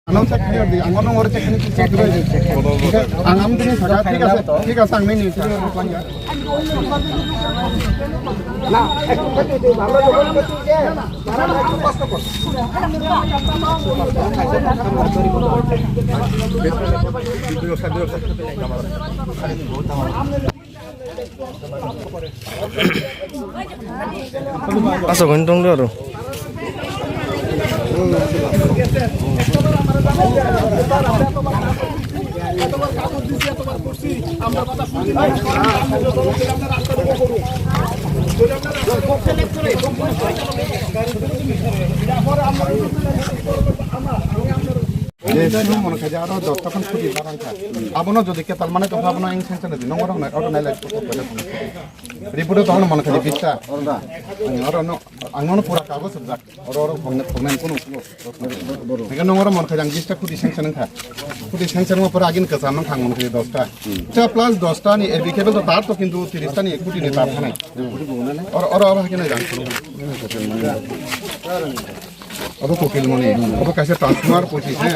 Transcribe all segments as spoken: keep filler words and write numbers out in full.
Ano check khayo di, ang ano ngori check khayo di, check khayo di. Ang amdini saka, thik ase, thik ase, ang nini saka. Asok hwn tong aro. Je sunu mone khai je aro dosta khon chuti barang kha. Abono jodi ketal mane tongkha abono eng sense nadi nong oro nai oro nai lai report o tongno mone khai je bista. Oro no ang no pura kagoj sujak. Oro oro phone phone kono. Ega nong oro mone khai jang bista khuti sense nang kha. Khuti sense nang pura agin kasa nang thang mone khai dosta. Cha plus dosta ni A B K bel to tar to kintu tiris ta ni khuti ni tar khanai. Oro oro oro hakhe nai jang. Obo kokil moni, obo kaisa transformer pochis, he.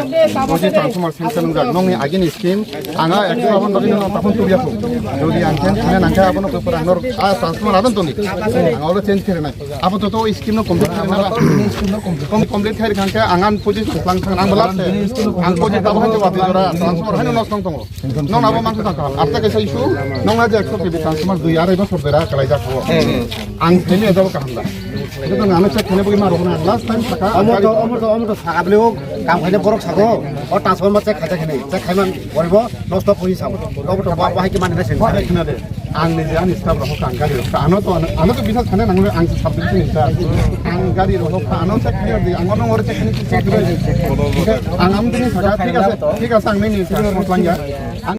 Pochis transformer sanction wngjak. Nokni agini scheme, anga ekso aboni bagwi no takhon tuliya kho. Jodi ang khe thane nang khe abono koi pora ang nor, ah, transformer adon toni. Ang olo change khere nai. Abo to to scheme no complete khere nai. Kom-, complete khere khan khe ang an pochis lang thang nang belak se. Ang pochis tabo hai jora transformer hai no nos tong tongo. Nong abo mangsa tang kha. Apta kaisa issue, nong na je ekso K V transformer dui arai bosor bera kalai jak kho. Ang thene jabo kaham da. Itu nang ano check kene bagi maro na last time saka. Omo to, omo to, omo to saka beli o kam khaine borok sako. O transformer check khaja kene, check khaiman boribo nosto pui sabo. Omo to ba bahai ki mani na sen. Bahai kena de. Ang ni je ani staff rok ang gari rok ano to ano to bisa khane nang ang subdivision ni ta. Ang gari rok ano check kene di ang ono ngore check kene check kene. Ang am dini saka thik ase, thik ase ang nini saka lang ya.